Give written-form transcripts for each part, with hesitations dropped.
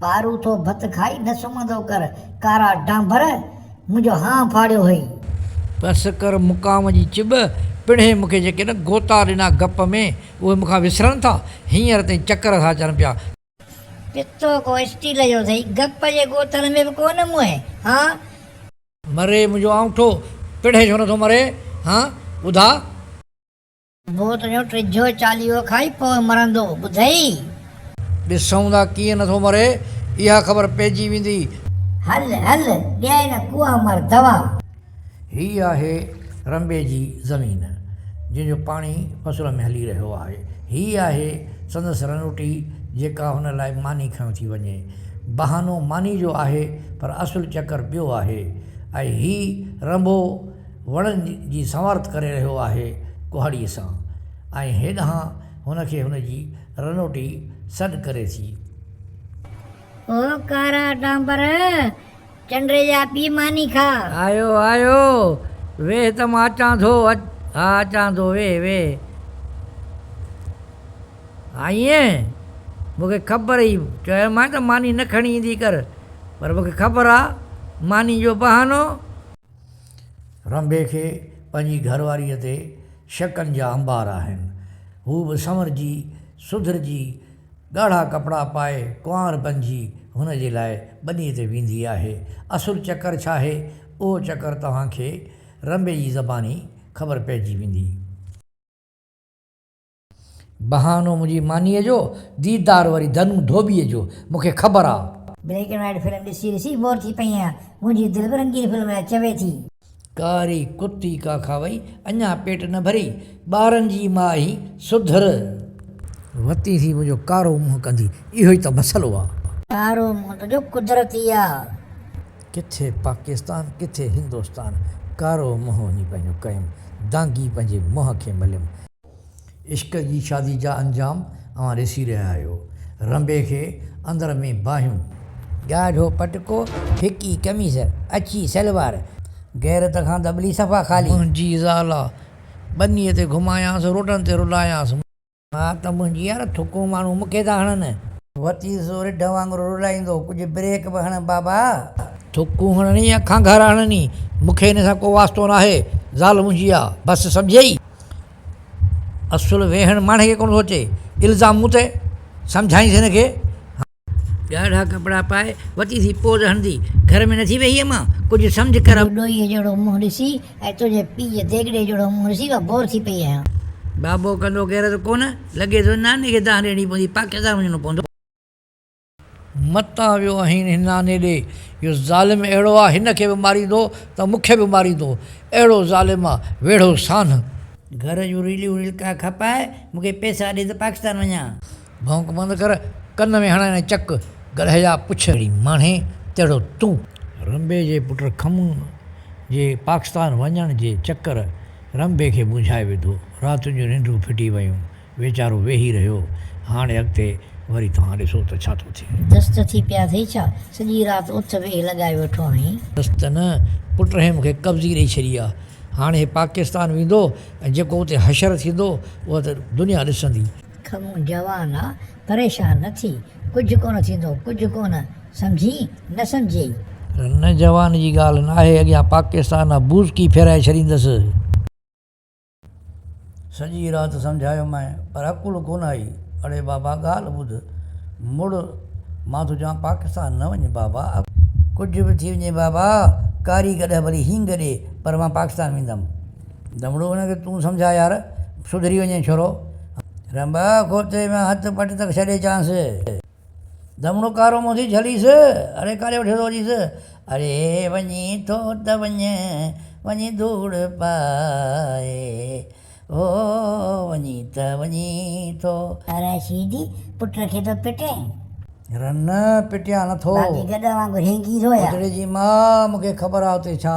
پاروٿو ڀت کائي نه سمهندو ڪر، ڪارا ڊانڀر، منهنجو هانء ڦاڙيو هئي. بس ڪر مقام جي چٻ، پڻهين مون کي جيڪي نه غوطا ڏنا گپ ۾، اهي مون کان وسرن ٿا؟ هينئر تائين چڪر ٿا اچن پيا. پتو ڪو اسٽيل جو اٿئي، گپ جي غوطن ۾ به ڪو نه موهين، هان؟ مري منهنجو آڱوٺو، پڻهين ڇو نٿو مري، هان؟ ٻڌاء. بوء تنهنجو ٽجهو چاليهو کائي پوء مرندو، ٻڌئي؟ ڏسون ٿا ڪيئن نٿو مري، اها خبر پئجي ويندي. هل هل، ڏيانء نه ڪوئا مر دوا. هيء آهي رنبي جي زمين، جنهن جو پاڻي فصل ۾ هلي رهيو آهي. هيء آهي سندس رنوٽي، جيڪا هن لاء ماني کڻيو ٿي وڃي. بهانو ماني جو آهي، پر اصل چڪر ٻيو آهي ۽ هي رنبو وڻن جي سنوارت ڪري رهيو آهي ڪهاڙيء سان ۽ هيڏانهن هن کي هن جي رنوٽي سڏ ڪري ٿي. او ڪارا ڊانبر، چنڊ جا پيء ماني کاء. آيو آيو، ويهه ته مان اچان ٿو. ها اچان ٿو، ويهه ويهه. آئين؟ مون کي خبر هئي. چيومانء ته ماني نه کڻي ايندي ڪر، پر مون کي خبر آ، ماني جو بهانو. رنڀي کي پنهنجي گهر واريء تي شڪن جا انبار آهن. هو به سنورجي سڌرجي ڳاڙها ڪپڙا پائي ڪنوار بنجي هن جي لاء ٻنيء تي ويندي آهي. اصل چڪر ڇاهي، اهو چڪر توهان کي رنڀي جي زباني خبر پئجي ويندي. بهانو منهنجي مانيء جو، ديدار وري ڌنو ڌوٻيء جو، مون کي خبر آ. بليڪ اينڊ وائيٽ فلم ڏسي ڏسي بور ٿي پئي آهيان، منهنجي دل به رنگين فلم لاء چوي ٿي. ڪاري ڪتي ڪا کاوئي، اڃا پيٽ نه ڀري، ٻارن جي ماء آهين، سڌر. وتي ٿي منهنجو ڪارو منهن ڪندي، اهو ئي ته مسئلو آ. ڪارو منهن تنهنجو قدرتي آ. ڪٿي پاڪستان ڪٿي هندوستان، ڪارو منهن وڃي پنهنجو ڪيم، دانگي پنهنجي منهن کي مليم. عشق جي شادي جا انجام اوهان ڏسي رهيا آهيو. رنبي کي اندر ۾ باهيون. ڳاڙهو پٽڪو، ڦڪي قميص، اڇي سلوار. غيرت کان دٻلي صفا خالي. منهنجي زال آ، ٻنيء تي گهمايانس، روڊن تي رلايانس. ماء ته منهنجي يار، ٿڪون ماڻهو مون کي ٿا هڻن. وتي سو رڍ وانگر رلائيندو، ڪجهه بريڪ به هڻ بابا. ٿڪون هڻڻي يا کانگهار هڻڻي، مون کي ان سان ڪو واسطو ناهي، زال منهنجي آ، بس سمجهيئي؟ اصل ويهڻ ماڻهي کي ڪونه ٿو اچي، الزام مون تي، سمجهائينس هن کي. ڳاڙها ڪپڙا پائي وتي ٿي پوز هڻندي، گهر ۾ نٿي ويهي امان، ڪجهه سمجهه ڪر. ڏوهيء جهڙو منهن ڏسي ۽ تنهنجي پيء جي ديڳڙي جهڙو منهن ڏسي مان بور ٿي پئي آهيان. بابو ڪندو غيرت ڪونه، لڳي ٿو ناني کي دانهن ڏيڻي پوندي، پاڪستان وڃڻو پوندو. متان ويو آهين هن ناني ڏي، اهو ظالم اهڙو آ، هن کي به ماريندو ته مون کي به ماريندو، اهڙو ظالم آ، ويڙهو سانهه. گهر جون ريليون رلڪا کپائي مون کي پئسا ڏي ته پاڪستان وڃان. ڀونڪ بند ڪر، ڪن ۾ هڻائين چڪ، گڏهه جا پڇ. جهڙي ماڻهي تهڙو تون. رنبي جي پٽ کمون جي پاڪستان وڃڻ جي چڪر رنبي کي مونجهائي وڌو. راتين جون ننڊون ڦٽي ويون. ويچارو ويهي رهيو. هاڻي اڳتي وري توهان ڏسو ته ڇا ٿو ٿئي. دست ٿي پيا اٿئي ڇا؟ سڄي رات اٿ ويهه لڳائي ويٺو آهين. دست نه، پٽ هي مون کي قبضي ڏئي ڇڏي آ. هاڻي هي پاڪستان ويندو ۽ جيڪو اتي حشر ٿيندو، اها ته دنيا ڏسندي. کمون جوان آ، پريشان نه ٿي، ڪجهه ڪونه ٿيندو، ڪجهه ڪونه، سمجهين؟ نه سمجهيئي؟ نه جوان جي ڳالهه ناهي، اڳيان پاڪستان آ، بوزڪي ڦيرائي ڇڏيندس. سڄي رات سمجهايومانء، پر عقل ڪونه آئي. اڙي بابا ڳالهه ٻڌ، مڙ، مان ٿو چوان پاڪستان نه وڃ بابا. ڪجهه به ٿي وڃي بابا، ڪاري گڏهه ڀلي هينگ ڏي، پر مان پاڪستان ويندم. دمڙو هن کي تون سمجهاء يار، سڌري وڃين ڇورو. رنبا کوتي مان هٿ پٽ تڪ ڇڏي چانس. دمڙو ڪارو منهن ٿي جهليس، اڙي ڪاڏي وٺيو ٿو وڃيس؟ اڙي وڃين ٿو ته وڃ، وڃي ڌوڙ پائي، او وڃين ته وڃين ٿو. اري شيدي، پٽ کي ٿو پٽين؟ رن، پٽيان نه ٿو. باقي گڏهه وانگر هينگين ٿو يا؟ پٽڙي جي ماء، مون کي خبر آ اتي ڇا،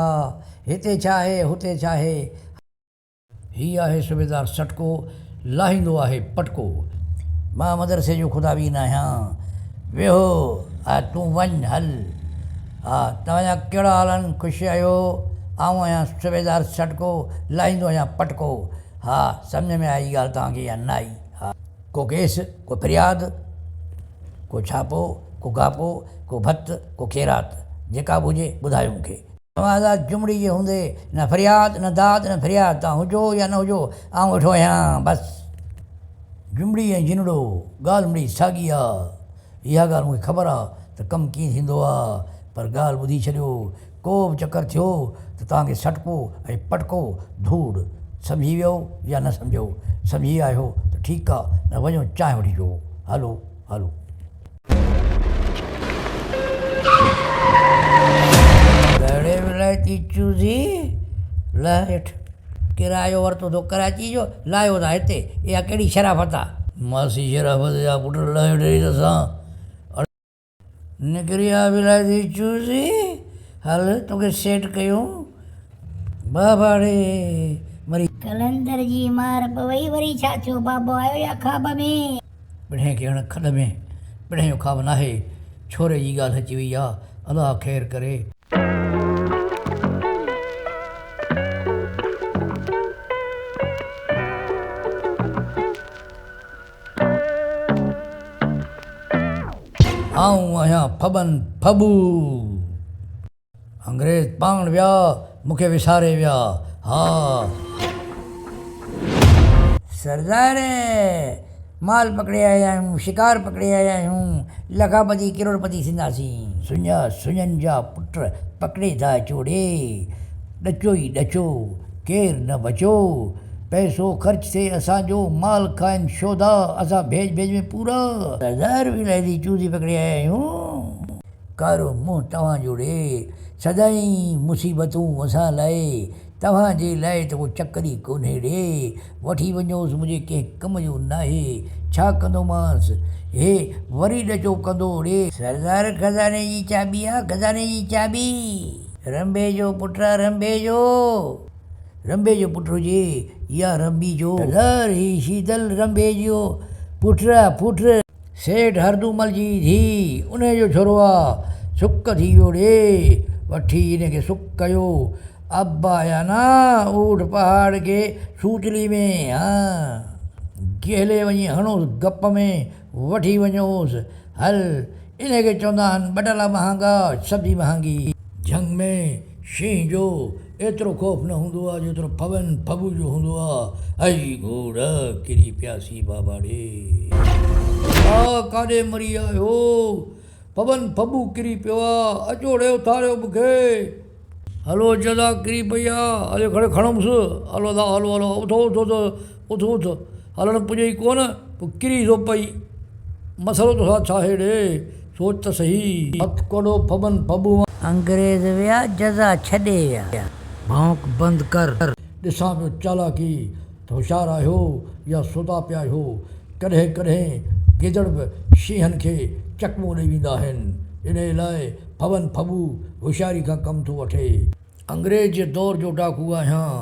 هتي ڇا آهي، هتي ڇا آهي. هي آهي صوبيدار سٽڪو، لاهيندو آهي پٽڪو. مان مدرسي جو خداوي ناهيان. ويهو ها تون وڃ هل. ها توهان جا ڪهڙا حال آهن خوش آهيو. آئون آهيان صوبيدار سٽڪو، لاهيندو آهيان پٽڪو. ها سمجهه ۾ آئي ڳالهه توهان کي يا نه آئي. ها ڪو ڪيس، ڪو فرياد، ڪو ڇاپو، ڪو گاپو، ڪو ڀت، ڪو خيرات، جيڪا به هجي ٻڌايو مون کي. توهان آزاد جمڙي جي هوندي نه فرياد نه داد نه فرياد، توهان هجو يا نه هجو آئون ويٺو آهيان بس. جمڙي ۽ جنڙو ڳالهه مڙئي ساڳي آ. اها ڳالهه مون کي خبر آ ته ڪم ڪيئن ٿيندو آ، پر ڳالهه ٻڌي ڇڏيو، ڪو به چڪر ٿيو ته توهان کي سٽڪو ۽ پٽڪو ڌوڙ. سمجهي ويؤ يا نه سمجهيو؟ سمجهي ويا آهيو ته ٺيڪ آ، نه وڃو چانهه وٺي اچو. هلو هلو. ڪهڙي ولايتي چوزي لهه هيٺ. ڪرايو ورتو اٿو ڪراچي جو، لاهيو ٿا هتي، اها ڪهڙي شرافت آ. ماسي شرافت جا پٽ لهه هيٺ ريت سان. نڪري آ ولايتي چوزي، هل توکي سيٽ ڪيون. بابا ڙي مري. قلندر جي مار پوي وري ڇا ٿيو بابو آيو يا خواب ۾. پڻهين کي هڻ کڏ ۾، پڻهين جو خواب ناهي، ڇوري جي ڳالهه اچي وئي آ، الله خير ڪري. آئون آهيان ڦٻن ڦٻو. انگريز پاڻ ويا، مون کي وساري ويا. ها. سردار، مال پڪڙي آيا آهيون، شڪار پڪڙي آيا آهيون، لکاپتي ڪروڙپتي ٿينداسين. سڃا سڃن جا پٽ پڪڙي ٿا اچو ڙي، ڏچو ئي ڏچو، ڪير نه بچو. پئسو خرچ ٿئي اسان جو، مال کائن شودا، اسان ڀيڄ ڀيڄ ۾ پورا. سردار به لهندي چوزي پڪڙي آيا آهيون. ڪارو منهن توهان جو ڙي، سدائين مصيبتون اسان لاء، توهان جي لاء ته ڪو چڪر ئي ڪونهي ڙي، وٺي وڃوس منهنجي ڪنهن ڪم جو ناهي، ڇا ڪندومانس، هي وري ڏچو ڪندو ڙي. سردار خزاني جي چاٻي آ، خزاني جي چاٻي. رنڀي جو پٽ آ، رنڀي جو. رنڀي جو پٽ هجي يا رنڀي جو. سردار هي شيدل رنڀي جو پٽ آ، پٽ. سيٺ هردومل جي ڌيء، انهيء جو ڇورو آ، سڪ ٿي ويو ڙي، وٺي انهيء کي سڪ ڪيو. ابا آيا نه اوٺ پهاڙ کي سوچلي ۾، ها گهلي وڃي هڻوس گپ ۾، وٺي وڃوس، هل، انهيء کي چوندا آهن ٻٽالا مهانگا، سبزي مهانگي. جهنگ ۾ شينهن جو ايترو خوف نه هوندو آ، جيترو ڦون ڦٻو جو هوندو آ. اي گهوڙا ڪري پياسين بابا ڙي. آ ڪاڏي مري آهيو. ڦون ڦٻو ڪري پيو آ، اچو ڙي اٿاريو مون کي. هلو جدا ڪري پئي آ، هلي کڻي کڻوس. هلو ادا هلو هلو اٿو اٿو اٿو اٿ اٿ. هلڻ پڄئي ڪونه، پوء ڪري ٿو پئي. مسئلو توسان ڇاهي ڙي، سوچ ته سهي. هٿ ڪڙو ڦٻن ڦٻو. انگريز ويا، جزا ڇڏي ويا. ڀونڪ بند ڪر. ڏسان پيو چالاڪي ته هوشيار آهيو يا سودا پيا آهيو. ڪڏهن ڪڏهن گدڙ به شينهن کي چڪمو ڏئي ويندا آهن. انهيء لاء ڦٻن ڦٻو هوشياري کان ڪم ٿو وٺي. انگريز جي دور جو ڊاڪو آهيان،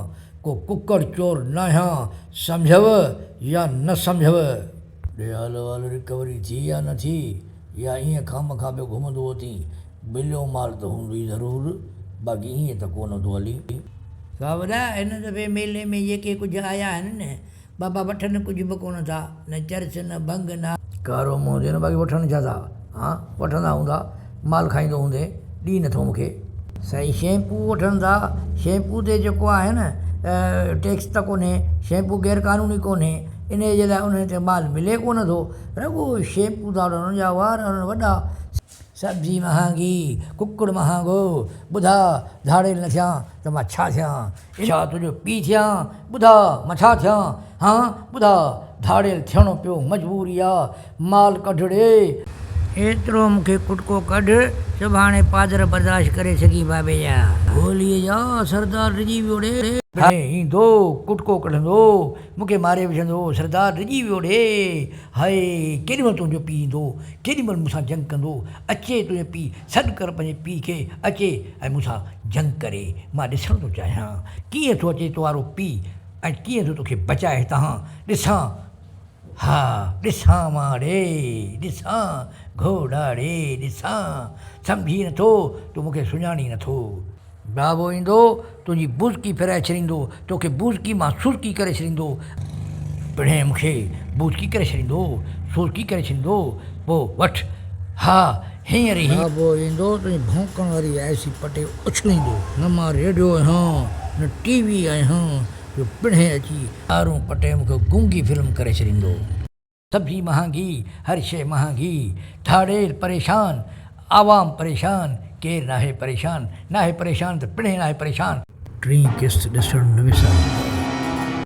ڪو ڪڪڙ چور ناهيان، سمجهو يا نه سمجهو. ڏي حال احوال رڪوري ٿي يا نه ٿي يا ائين خامخواه پيو گهمندو وتين، مليو مال ته هوندو ئي ضرور، باقي ائين ته ڪو نه ٿو هلي. ساولا هن دفعي ميلي ۾ جيڪي ڪجهه آيا آهن نه، بابا وٺن ڪجهه به ڪونه ٿا، نه چرس نه ڀنگ نه. ڪارو منهن ٿئي نه باقي وٺن ڇا ٿا؟ ها وٺندا هوندا، مال کائيندو هوندين، ڏي نٿو مون کي. سائين شيمپو وٺن ٿا، شيمپو تي جيڪو آهي نه ٽيڪس ته ڪونهي، شيمپو غير قانوني ڪونهي، انهيء جي لاء انهن تي مال ملي ڪونه ٿو، رڳو شيمپو ٿا وٺن، انهن جا وار آهن وڏا. سبزي مهانگي، ڪڪڙ مهانگو، ٻڌاء ڌاڙيل نه ٿيان ته مان ڇا ٿيان؟ ڇا تنهنجو پيء ٿيان؟ ٻڌاء مان ڇا ٿيان؟ هان ٻڌاء، ڌاڙيل ٿيڻو پيو مجبوري آ، مال ڪڍ ڙي. ايترو مون کي ڪٽڪو ڪڍ، سڀاڻي پادر برداشت ڪري سگهين بابي جا. گوليء جا سردار ڊڄي ويو ڙي. هاڻي ايندو، ڪٽڪو ڪڍندو، مون کي ماري وجهندو، سردار ڊڄي ويو ڙي. هاء، ڪيڏي مهل تنهنجو پيء ايندو، ڪيڏي مهل مون سان جنگ ڪندو، اچي تنهنجو پيء، سڏ ڪر پنهنجي پيء کي، اچي ۽ مون سان جنگ ڪري، مان ڏسڻ ٿو چاهيان، ڪيئن ٿو اچي توهارو پيء ۽ ڪيئن ٿو توکي بچائي هتان، ڏسان، ها، ڏسان مان ڙي، ڏسان، گهوڙا ڙي، ڏسان، سمجهين نٿو، تون مون کي سڃاڻين نٿو. بابو ايندو، تنهنجي بوزڪي ڦيرائي ڇڏيندو، توکي بوزڪي مان سوزڪي ڪري ڇڏيندو. پڻهين مون کي بوزڪي ڪري ڇڏيندو، سوزڪي ڪري ڇڏيندو، پوء وٺ، ها، هينئر ئي. بابو ايندو تنهنجي ڀونڪڻ واري آئسي پٽي اڇليندو. نه مان ريڊيو آهيان نه ٽي وي آهيان جو پڻهين اچي تارون پٽي مون کي گونگي فلم ڪري ڇڏيندو. سبزي مهانگي، هر شيء مهانگي، ڌاڙيل پريشان، عوام پريشان، ڪير ناهي پريشان، ناهي پريشان ته پڻهين ناهي پريشان. ٽين قسط ڏسڻ نه وساريندا.